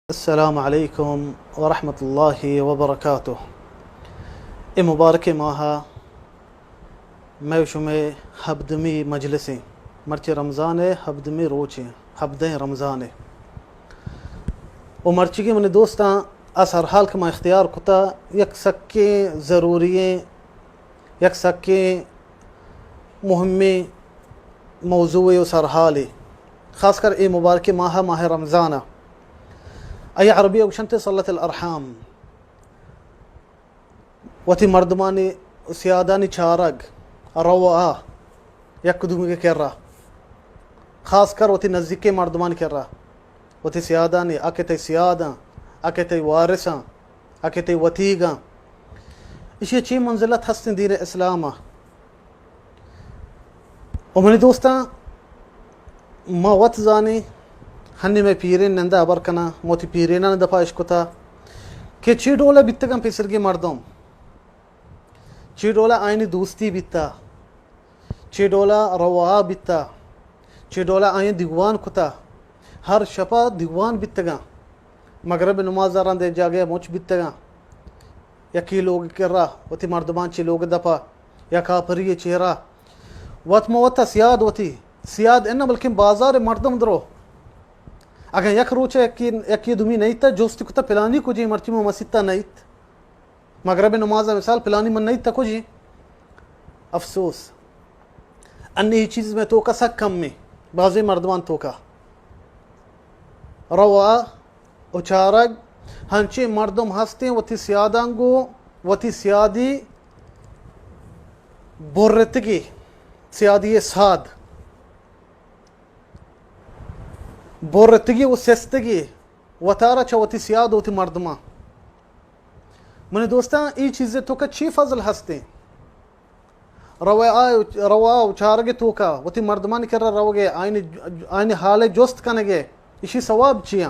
السلام علیکم ورحمۃ اللہ وبرکاتہ۔ اے مبارکیں ماہ ءَ مئے ءُ شمئے ہبدمی مجلس ایں۔ مرچی رمضان ءِ ہبدمی روچ ایں، ہبدہیں رمضان ءِ۔ ءُ مرچیگیں منی دوستاں، آ سرحال کہ ما اختیار کتا، یک سکیں ضروری ایں، یک سکیں مہمیں موضوعے ءُ سرحالے، خاص کر اے مبارکیں ماہ، ماہ رمضان ءَ۔ آئی ءَ عربی ءَ گوشنت صلۃ الارحام۔ وتی مردمانی، سیادانی چارگ، روا یک دومی ءِ کرا، خاص کر وتی نزیکیں مردمانی کرا، وتی سیادانی، آ کہ تئی سیاداں، آ کہ تئی وارثاں، آ کہ تئی وتیگاں۔ ایشی ءَ چی منزلت ہستیں دین اسلام ءَ؟ ءُ منی دوستاں، ما وت زانیں، ہنی مئے پیریں نندہ ہبر کناں، ما وتی پیرینانی دپا اشکتا کہ چی ڈولا بیتگاں پیسرگیں مردم، چی ڈولا آیانی دوستی بیتا، چی ڈولا روا بیتا، چی ڈولا آیاں دیوان کتا، ہر شپا دیوان بیتگاں، مغرب نماز ءَ رند یک جاگہ مچ بیتگاں، یکی لوگ کرا، وتی مردمان چی لوگ دپا، یا کاپری چیرا۔ وت ما وتا سیاد وتی، سیاد اناں بلکیں بازار مردم درو۔ اگاں یک روچ یکی، یکی دومی نئیت، جست کتا پلانی کجی، مرچی ما مسیتا نئیت۔ مغرب نماز مثال پلانی من نئیت کجی۔ افسوس۔ انی چیز مئے توکا سک کم ایں، بازیں مردمان توکا۔ روا ءُ چارگ، ہنچیں مردم ہستیں وتی سیاداں گوں وتی سیادی برتگی، سیادی ساد برتگی ءُ سستگی وتارا چہ وتی سیاد ءُ وتی مردماں۔ منی دوستاں، اے چیز توکا چی فضل ہستیں؟ روا، روا ءُ چارگ توکا وتی مردمانی کرا روگے، آیانی، آیانی حال جست کنگے، ایشی ثواب چیاں؟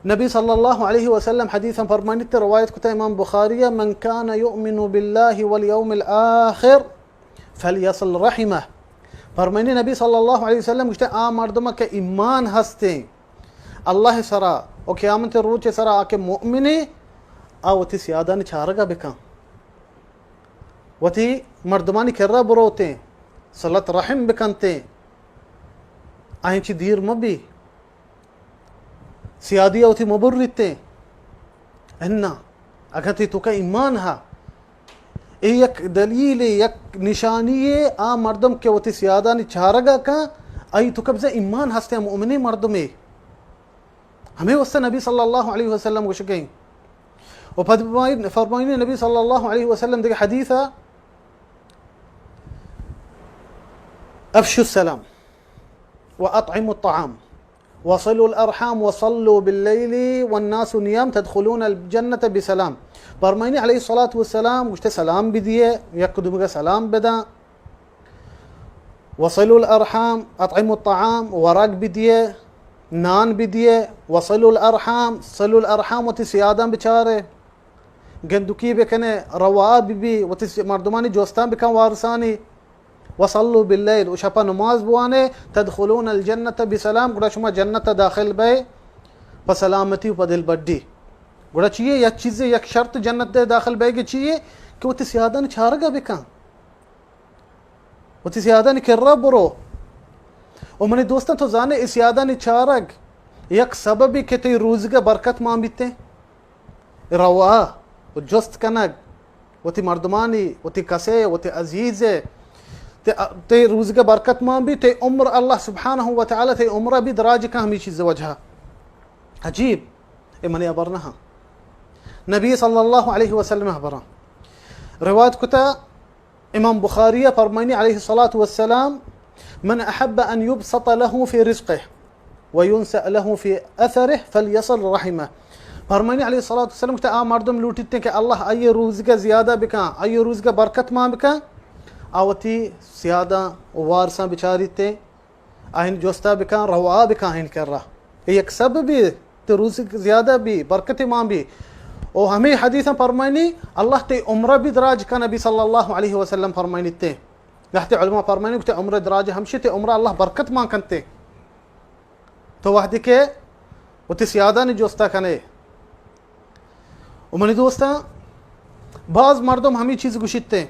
نبی صلی اللہ علیہ وسلم حدیثاں فرمانیت، روایت کتا امام بخاری ءَ، من کان یؤمن باللہ والیوم الآخر فلیصل رحمہ۔ فرمانی نبی صلی اللہ علیہ وسلم گوشتے، آ مردم کہ ایمان ہستیں اللہ سرا ءُ قیامت روچ سرا، آ کہ مؤمنے، آ وتی سیادانی چارگا بکن، وتی مردمانی کرا بروتیں، صلت رحم بکنتیں، آئیں چی دیر مبی، سیادی ءَ وتی مبریتیں۔ اناں، اگاں تئی توکا ایمان ہا، اے یک دلیلے، یک نشانیے، آ مردم کہ وتی سیادانی چارگا کن، آئی توکا بزاں ایمان ہستیں، مؤمنیں مردمے۔ ہمے واسطہ نبی صلی اللہ علیہ وسلم گوشگیں۔ و پد فرمائنی نبی صلی اللہ علیہ وسلم دگہ حدیثا، افشوا السلام و اطعموا الطعام وصلوا الارحام وصلوا باللیل والناس نیام تدخلون الجنة بسلام۔ فرمائنی علیہ الصلاة والسلام گوشتے، سلام بدیے، یک دومگا سلام بداں، وصلوا الارحام، اطعموا الطعام، ورگ بدیے، نان بدیے، وصلوا الارحام، صلوا الارحام، وتی سیاداں بچارے، گندکی بکنے، روا ببی، وتی سی-، مردمانی جوستاں بکن وارسانی، وصلوا باللیل، و شپا نماز بوانے، تدخلون الجنة بسلام، گڑا شما جنت داخل بئے پہ سلامتی و پہ دلبڈی۔ گڑا چیئے؟ یک چیزے، یک شرط جنت دے داخل بئیگے چیئے؟ کہ وتی سیادانی چارگا بکن۔ وتی سیادانی کرا برو۔ و منی دوستاں، تو زانے، اے سیادانی چارگ یک سببی کہ تئی روزگا برکت مان بیتیں۔ روا و جست کنگ، وتی مردمانی، وتی کسے، وتی عزیزے، تے، تئی روزگا برکت مان بی، تئی عمر اللہ سبحانہ و تعالی تئی عمرا بھی دراج کن ہمی چیز وجہا۔ عجیب، اے منی ہبر نہ۔ نبی صلی اللہ علیہ وسلم ہبراں روایت کتا، امام بخاری فرمائنی علیہ الصلاة والسلام، من احب ان یبسط له في رزقه وینسأ له في اثره فلیصل رحمه۔ فرمائنی علیہ الصلاة والسلام، گوشتے، آ مردم لوٹیتے کہ اللہ آئی روزگا زیادہ بکن، آئی روزگا برکت مان بکن، آ وتی سیاداں و وارساں بچاریتے، آہن جوستا بکن، روا بکن آہن کرا۔ اے یک سببی، تئی روزی زیادہ بی، برکت مان بی۔ او ہمیں حدیثاں فرمائنی، اللہ تئی عمرہ بھی دراج کن، نبی صلی اللہ علیہ وسلم فرمائنی تے۔ لہتے علماء فرمائنی کہ تئی عمرہ دراج ہمشی، تئی عمرہ اللہ برکت مان کنتے۔ تو وحدی کہ وتی سیادانی جستا کنے۔ و منی دوستاں، باز مردم ہمی چیز گوشیت ایں۔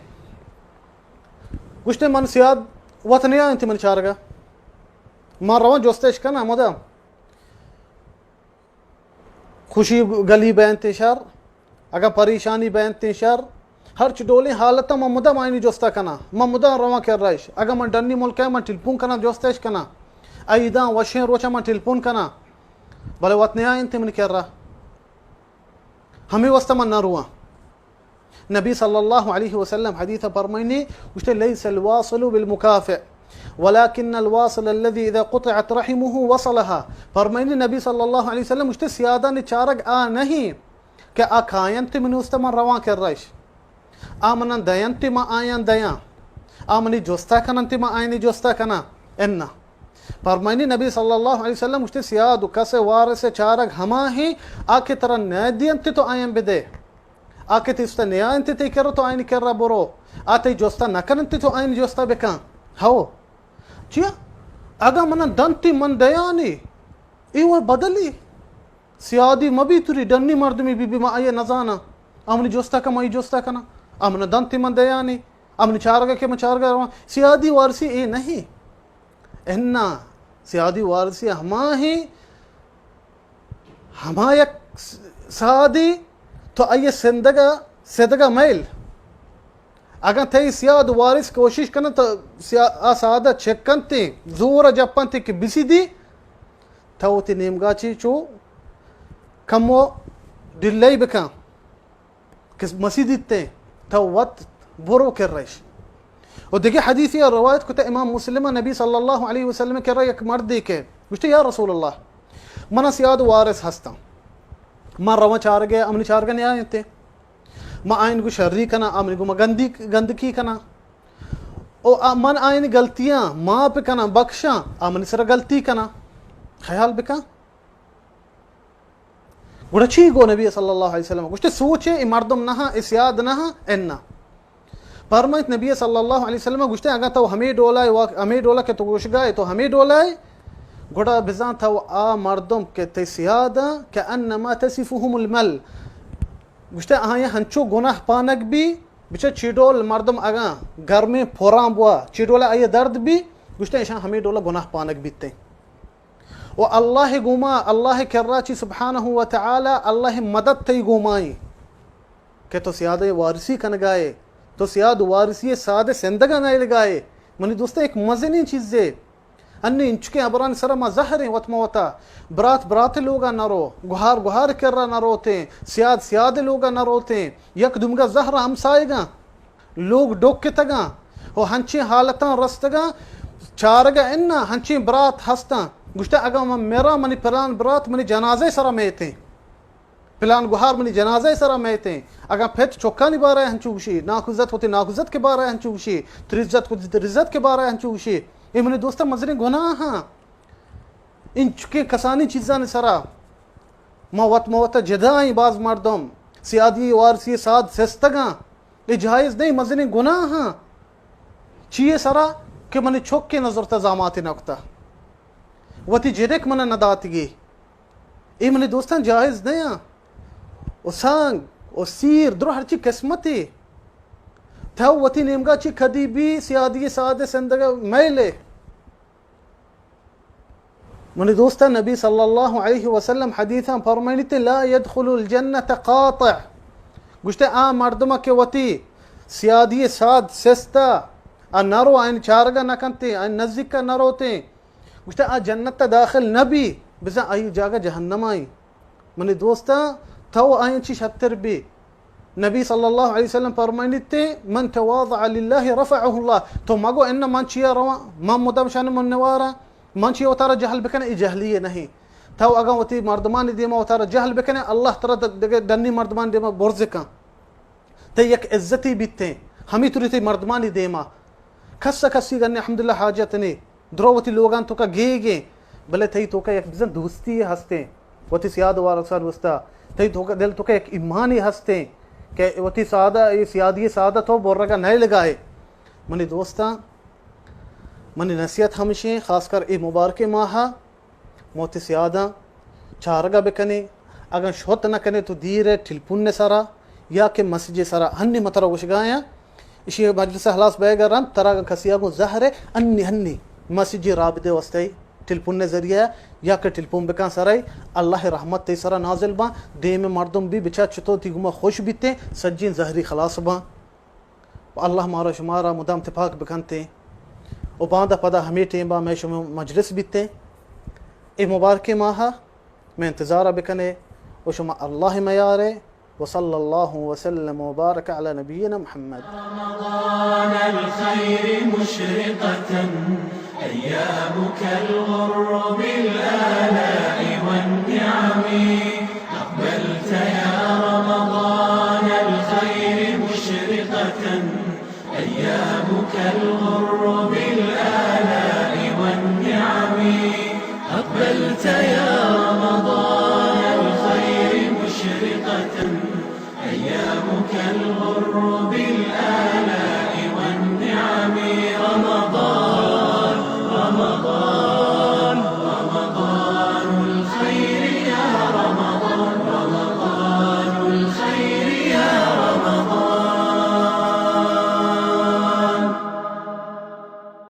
گوشتے، من سیاد وت نیا انت منی چارگا۔ من رواں جستش کناں مدام۔ خوشی گلی بینت شر، اگاں پریشانی بینت شر، ہرچ ڈولیں حالتاں من مدام آئینی جستا کناں۔ من مدام رواں کرا اش۔ اگاں من ڈنی ملکا، من ٹیلیفون کناں، جستش کناں۔ عیداں، وشیں روچاں من ٹیلیفون کناں۔ بلے وت نیا انت منی کرا۔ ہمے واسطہ من نہ رواں۔ نبی صلی اللہ علیہ وسلم حدیث فرمائنی، گوشتے، لیس الواصل بالمکافئ، ولكن الواصل الذي اذا قطعت رحمه وصلها۔ فرمائنی نبی صلی اللہ علیہ وسلم گوشتے، سیادانی چارگ آ نہیں کہ آ کاینت منی واسطہ من رواں کرا اش۔ آ منا دینت، ما آیاں دیاں۔ آ منی جستا کننت، ما آیانی جستا کناں۔ انا۔ فرمائنی نبی صلی اللہ علیہ وسلم گوشتے، سیاد و کس وارث چارگ ہما ہیں، آ کہ ترا نہ دینت تو آیاں بدے۔ آ کہ تئی جستا نیا انت تئی کرا تو آیانی کرا برو۔ آ تئی جستا نہ کننت تو آیانی جستا بکن۔ ہو۔ چیا؟ اگاں منا دنتی من دیانی، اے و بدلی۔ سیادی مبی توری، ڈنی مردمی بی بی، ما آئی نزاناں۔ آ منی جستا کن، ما آئی جستا کناں۔ آ منا دنتی من دیانی، آ منی چارگا کہ من چارگا رواں۔ سیادی وارثی اے نہیں۔ انا، سیادی وارثی ہما ہیں، ہما یک سادی تو آئی سندگا، سدگا میل۔ اگاں تئی سیاد وارث کوشش کنن تو سیا-، آ سادہ چکنتی، زور جپنتی کہ بسی دی، تو وتی نیمگا چی چو کمو ڈلئی بکن۔ کہ مسیدی تے تو وت برو کرا اش۔ و دگہ حدیثی روایت کتا امام مسلم، نبی صلی اللہ علیہ وسلم کرا یک مردی کہ گوشتے، یا رسول اللہ، منا سیاد وارث ہستاں، من رواں چارگے، آ منی چارگا نیا انت، ما آئین گو شری کناں، آ منی گو ما گندی، گندکی کناں، او آ من آئین گلتیاں معاف کناں، بخشاں، آ منی سرا گلتی کناں، خیال بکن۔ گڑا چی گو نبی صلی اللہ علیہ وسلم؟ گوشتے، سوچے، اے مردم نہ، اے سیاد نہ، انا۔ فرمائیت نبی صلی اللہ علیہ وسلم گوشتے، اگاں تو ہمے ڈولا ئے، وا-، ہمے ڈولا کہ تو گوشگا ئے، تو ہمے ڈولا ئے، گڑا بزاں تو آ مردم کہ تئی سیاد اَں، کأنما تصفهم المل۔ گوشتے، آیاں ہنچو گناہ پانگ بی، بچار چی ڈول مردم اگاں گرمیں پراں بوا، چی ڈول آئی درد بی، گوشتے، اشاں ہمے ڈولا گناہ پانگ بیتیں۔ و اللہ گوما، اللہ کرا چی سبحانہ و تعالی، اللہ مدد تئی گومائیں کہ تو سیاد وارثی کنگائے، تو سیاد وارثی ساد سندگا نئیلگائے۔ منی دوستاں، یک مزنیں چیزے۔ انی انچکیں ہبرانی سرا ما زہریں وت ما وتا۔ برات برات لوگا نرو، گہار گہار کرا نروتیں، سیاد سیاد لوگا نروتیں، یک دومگا زہر ہمسائگاں۔ لوگ ڈکتگاں و ہنچیں حالتاں رستگاں، چارگا انا ہنچیں برات ہستاں، گوشتہ، اگاں من مراں، منی پلان برات منی جنازہ سرا میتیں، پلان گہار منی جنازہ سرا میتیں۔ اگاں پت چکانی بارہ ہنچو گوشی، ناکوزت وتی ناکوزت کے بارہ ہنچو گوشی، تریزت وتی تریزت کے بارہ ہنچو گوشی، اے منی دوستاں مزنیں گناہ ہاں۔ انچکیں کسانی چیزانی سرا ما وت ما وتا جدائیں، باز مردم سیادی وارثی ساد سستگاں۔ اے جائز نہیں، مزنیں گناہ ہاں۔ چیئے سرا کہ منی چک کے نظر تا زاماتے نہ کتا، وتی جنک منا نہ داتگی۔ اے منی دوستاں جائز نہیں ہاں۔ و سانگ و سیر درو ہرچی قسمتی، تو وتی نیمگا چی کدی بھی سیادی ساد سندگا میلے۔ منی دوستاں، نبی صلی اللہ علیہ وسلم حدیثاں فرمائنیت، لا يدخل الجنة قاطع۔ گوشتے، آ مردم کہ وتی سیادی ساد سستا، آ نرو آئین چارگا نکنتے، آئین نزدیکا نروتے۔ گوشتے، آ جنت داخل نبی، بزاں آئی جاگہ جہنم آئی۔ منی دوستاں، تو آئین چی شتر بی۔ نبی صلی اللہ علیہ وسلم فرمائنیت، من تواضع للہ رفعہ اللہ۔ تو مگو ان من چیا رواں، من مدام شان من نواراں، من چیا وتارا جہل بکن، اے جہلی نہیں۔ تو اگاں وتی مردمانی دیما وتارا جہل بکنے، اللہ ترا د-، دگہ ڈنی مردمانی دیما برز کن۔ تئی یک عزتی بیتیں، ہمی طوری تئی مردمانی دیما۔ کس کسی گنے الحمدللہ حاجت نے۔ درو وتی لوگان توکا گیگیں، بلے تئی توکا یک بزن دوستی ہستیں، وتی سیاد وارثان وستا، تئی توکا دل توکا یک ایمانی ہستیں کہ وتی سادہ، اے سیادی سادہ تو برگا نئے لگائے۔ منی دوستاں، منی نصیحت ہمشیں، خاص کر اے مبارکیں ماہا ما وتی سیاداں چارگا بکنے، اگاں شوت نہ کنے تو دیر ء ٹیلیفون ء سرا یا کہ مسیج ء سرا، ہنی من ترا گوشگایاں، اشی مجلس ء ہلاس بئیگ ء رند ترا اگاں کسی ء گوں زہر ء، ہنی ہنی مسیج ء رابطے واسطہ ٹیلیفون ء ذریعہ یا کہ ٹیلیفون بکن سرا، اللہ ء رحمت تئی سرا نازل باں، دیم ء مردم بی بچار چتو تی گوما خوش بیتیں، سجین زہری خلاص باں۔ و اللہ مارا شمارا مدام تپاک بکنتیں۔ و باندا پدا ہمے ٹیم با مئے شما مجلس بیتیں۔ اے مبارکیں ماہ ء مئے انتظار ء بکنے و شما اللہ ء میارے۔ وصلی اللہ وسلم وبارک علی نبینا محمد۔ رمضان الخير مشرقة، أيامك الغر بالآلاء والنعم. أقبلت يا رمضان الخير مشرقة، أيامك الغر بالآلاء والنعم. أقبلت يا رمضان الخير مشرقة، أيامك الغر بال